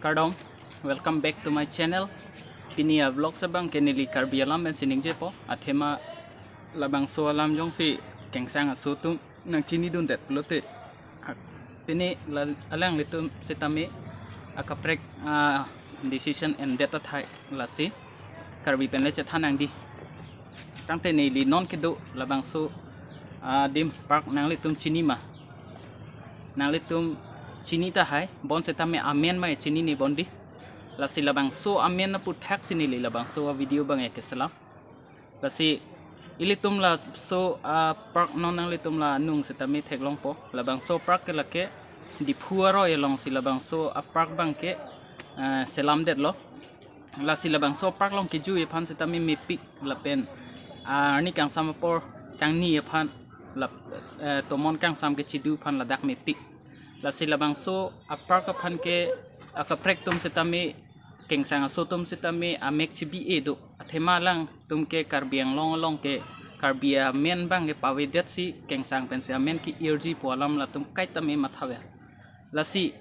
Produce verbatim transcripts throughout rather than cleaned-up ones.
Kardom, welcome back to my channel. Pini a vlog abang ke neli Karbi alam pensi ningjepo, athema labangso alam jongsi kengsang aso atum nangchinidundet pulote, pini la-, alanglitum sitame akaprek, ah, decision endet athai, lasi Karbi pen le chethan nangji. Tangte neli non kedo labangso, ah, adim park nanglitum chini ma? Nanglitum chini tahai, bonsitame amen ma chinine bon dei. Lasi labangso amen aputhaksi neli labangso a video abang keselam. Lasi ilitum laso, ah, park non nanglitum la anung sitame theklongpo. Labangso park ke lake Diphu aroi alongsi labangso a park abang ke, ah, selamdetlo. Lasi labangso park along kejui aphan sitame mepik lapen, ah, arni kangsam apor kangni aphan lap-, eh, tomon kangsam kechidu aphan ladak mepik. Lasi labangso a park aphan ke akaprek atum sitame, kengsang aso atum sitame amek chibi-e do. Athema alangtum ke Karbi Anglong along ke Karbi amen abang ke pavedetsi kengsang pensi amen ke-irji pu alam latum kaitame mathaver. Lasi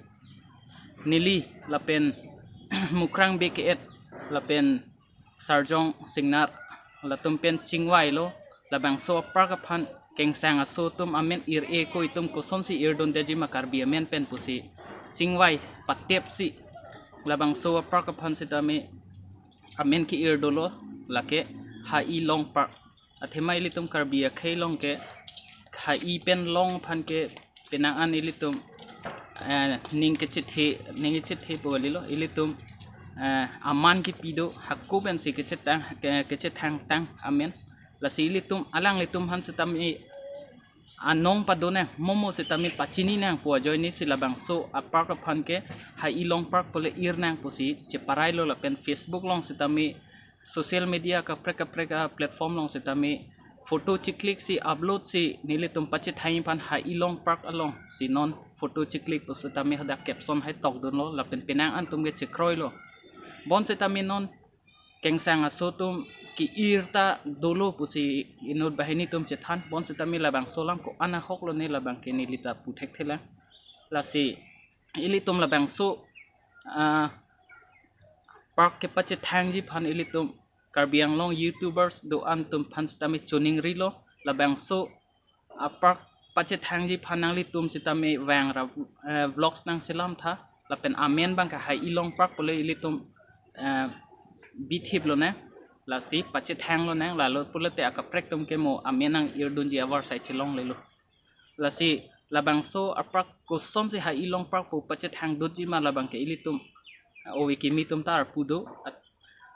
neli lapen Mukrang Bey ke-et lapen Sarjong Singnar latum pen chingvailo, labangso a park aphan kengsang aso atum amen ir-e ko, itum kosonsi irdundetji ma Karbi amen pen pusi chingvai patepsi labangso a park aphan sitame amen ke-ir dolo, lake Hailong Park. Athema ilitum Karbi akhei along ke hai pen long aphan ke penang an ilitum, eh, ning kechethe, ning kechethe pu kalilo, ilitum, eh, aman kepi do, hako pensi kechetang, ke-, kechethang tang amen. Lasi ilitum, alanglitum aphan sitame anong padonang, momo sitame pachini nang pu ajoinesi labangso a park aphan ke Hailong Park pule ir nang pusi cheparailo lapen Facebook along sitame, social media kaprek kaprek a platform along sitame photo chiclick si upload si nelitum pachethang aphan Hailong Park alongsi non photo chiclick pu sitame hadak caption hai tokdunlo lapen penang an atum ke chekroilo. Bonsitame non kengsang aso atum ke-ir ta dolo pusi inut banghini atum chethan, bonsitame labangso alam ko-an ahok lone labang ke neli ta pu thekthelang. Lasi ilitum labangso, ah, park kepachethangji aphan ilitum Karbi Anglong YouTubers do-an atum aphan sitame choningrilo, labangso a park pachethangji aphan nanglitum sitame vangra, eh, vlogs nangselam tha, lapen amen abang ke Hailong Park pule ilitum, eh, bithip lonang, lasi pachethang lonang, lalo pulote akaprek atum ke mo amen nang-irdunji avarsai chelonglelo. Lasi labangso a park kosonsi Hailong Park pu pachethang dotji ma labang ke ilitum, eh, ove kimi atum ta arpu do, at-,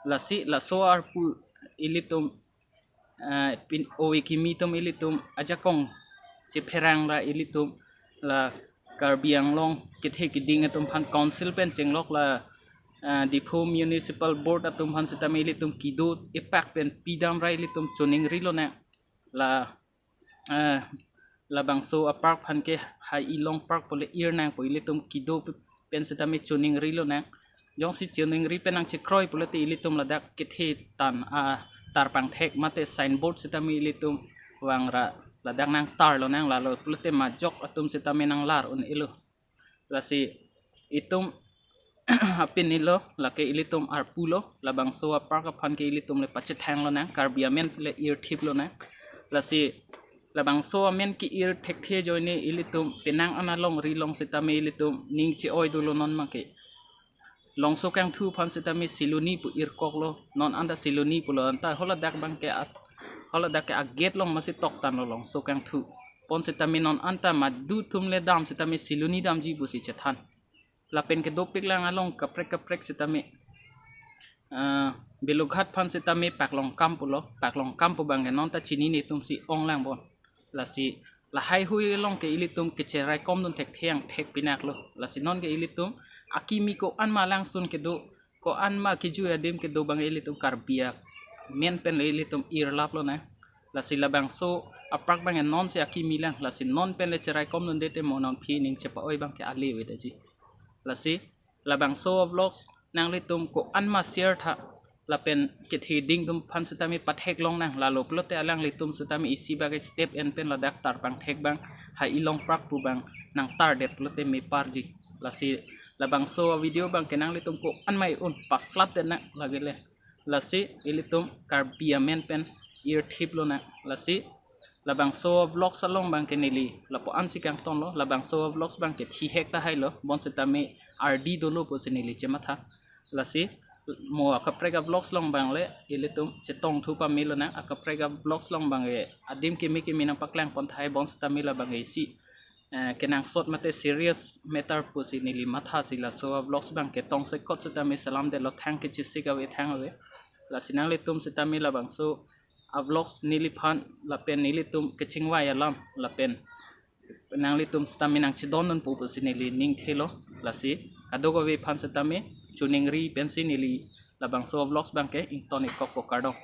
lasi laso arpu ilitum, eh, pin ove kimi atum ilitum ajakong chepherang ra ilitum la Karbi Anglong kethe keding atum aphan council pen chenglok la, eh, Diphu Municipal Board atum aphan sitame ilitum kedo epak pen pidam ra ilitum choningrilo nang. La, eh, labangso a park aphan ke Hailong Park pule ir nang pu ilitum kedo pen sitame choningrilo nang. Jongsi choningri pen nangchekroi pulote ilitum ladak kethe tan a tarpangthek mate signboard sitame ilitum vangra ladak nangtarlo nang, lalo pulote majok atum sitame nanglar un-elo. Lasi itum apinilo, lake ilitum arpulo, labangso a park aphan ke ilitum le pachethang lonang, Karbi amen le irthip lonang. Lasi labangso amen ke-ir thekthe ajoine ilitum penang an alongri along sitame ilitum ning che-oi dolo non abang ke. Longso Kangthu aphan sitame Siloni pu irkoklo, non anta Siloni pulo, anta holadak abang ke at-, holadak ke a-gate along masi toktanlo Longso Kangthu. Bonsitame non anta madu atum le dam sitame Siloni damji pusi chethan. Lapen kedopik lang along kaprek kaprek sitame, ah, Belughat aphan sitame Paklongkam pulo, Paklongkam pu abang ke non ta chinine atum si onglang bon. Lasi lahai hui along ke ilitum kecheraikomdun thekthe angthek pinaklo. Lasi non ke ilitum akimi ko-an ma langsun kedo, ko-an ma kejui adim kedo abang ilitum Karbi amen pen le ilitum irlap lonang. Lasi labangso a park abang nonsi akimi lang, lasi non pen le cheraikomdunde te mo non aphi ning chepa-oi abang ke ale avedetji. Lasi labangso a vlogs nanglitum ko-an ma share tha, lapen kethe keding atum aphan sitame pathek longnang, lalo pulote alanglitum sitame isi abang ke step en pen ladak tarpangthek abang Hailong Park pu abang nangtardet pulote meparji. Lasi labangso video abangke nanglitum ko-an mai un pa-flood det nang lagile. Lasi ilitum Karbi amen pen irthip lonang. Lasi labangso vlogs along abangke neli lapu-an si kangtonlo, labangso vlogs abangke thihek tahai lo, bonsitame ardi dolo pusi neli chematha. Lasi mo akaprek avlogs along abang le ilitum chetongthu pame lonang, akaprek avlogs along abangke adim kimi kimi nangpaklang pon tahai, bonsitame labangke isi eh, kenangsot mate serious matter pusi neli matha si laso avlogs abangke tongsekot sitame selam detlo, thang kechisik ave thang ave. Lasi nanglitum sitame labangso avlogs neliphan lapen nelitum kechingvai alam lapen nanglitum sitame nangchedondun pu pusi neli ning thelo. Lasi kadokave aphan sitame choningri pensi neli labangso avlogs abangke ington-ik kokpo, kardom.